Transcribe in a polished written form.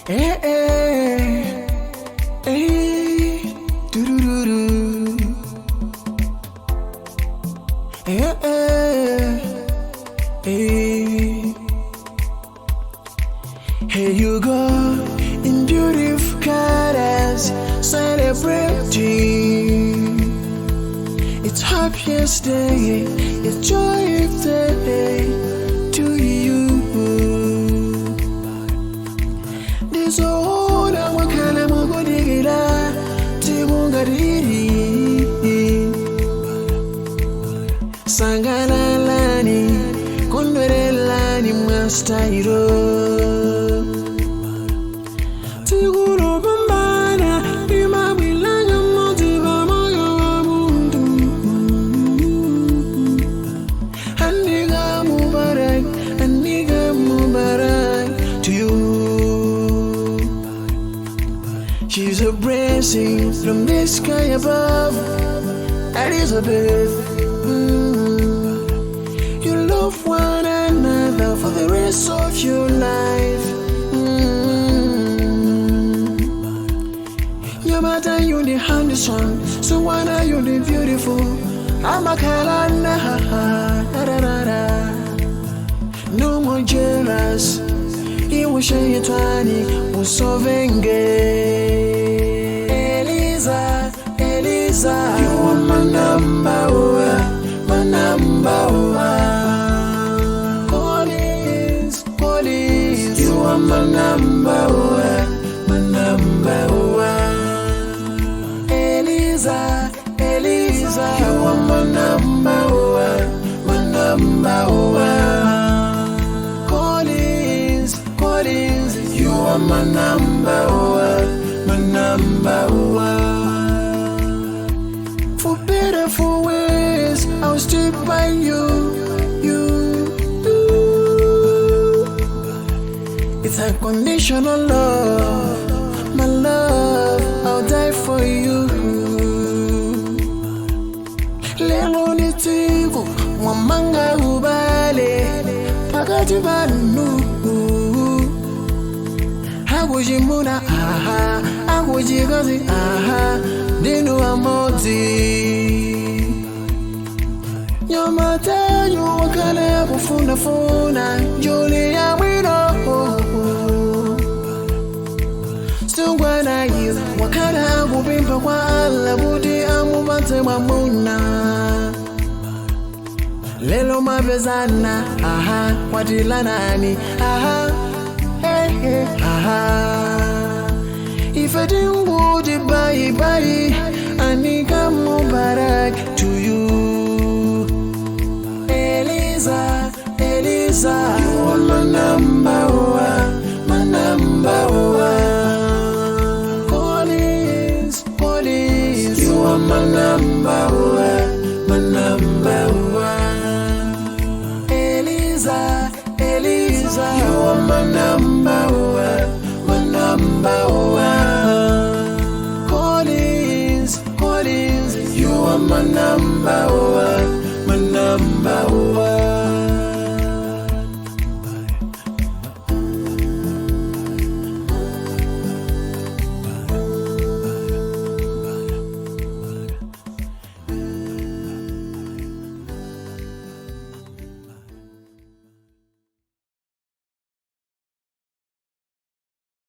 Eh, eh, eh, du-du-du-du. Eh, eh, eh. Here you go in beautiful colors, celebrating. It's happiest day, it's joyous day to you. Ndizoona mwakhala mukudikira tikungatiri sangalalani kondwerelani mwastairo tikulopambana limabwilanga mmodzi pamoyo wa munthu. Anika Mubarak, Anika Mubarak to you. She's a blessing from the sky above. Elizabeth. You love one another for the rest of your life. Nyamata, you the handsome, so why you the beautiful? I'm a kalana. No more jealous. Iwe usovenge. Eliza, Eliza, you are my number one, my number one. Collins, Collins, you are my number one, my number one. Eliza, Eliza, you are my number one, my number one. Collins, Collins, you are my number one, my number one. For better, for worse, I'll stick by you, you, you. It's unconditional love, my love, I'll die for you. Lelo ni tsiku mwamanga ubale pakati panu akuchimuna aha akuchikazi aha ndinu amodzi nyamatayo wakale akufunafuna njuli ya bwino sungwanayo wakhala akupempha kwa Allah kuti amupatse mwamuna. Lelo mapezana aha kwatilanani aha hey, hey, aha ife tinguti bayibayi.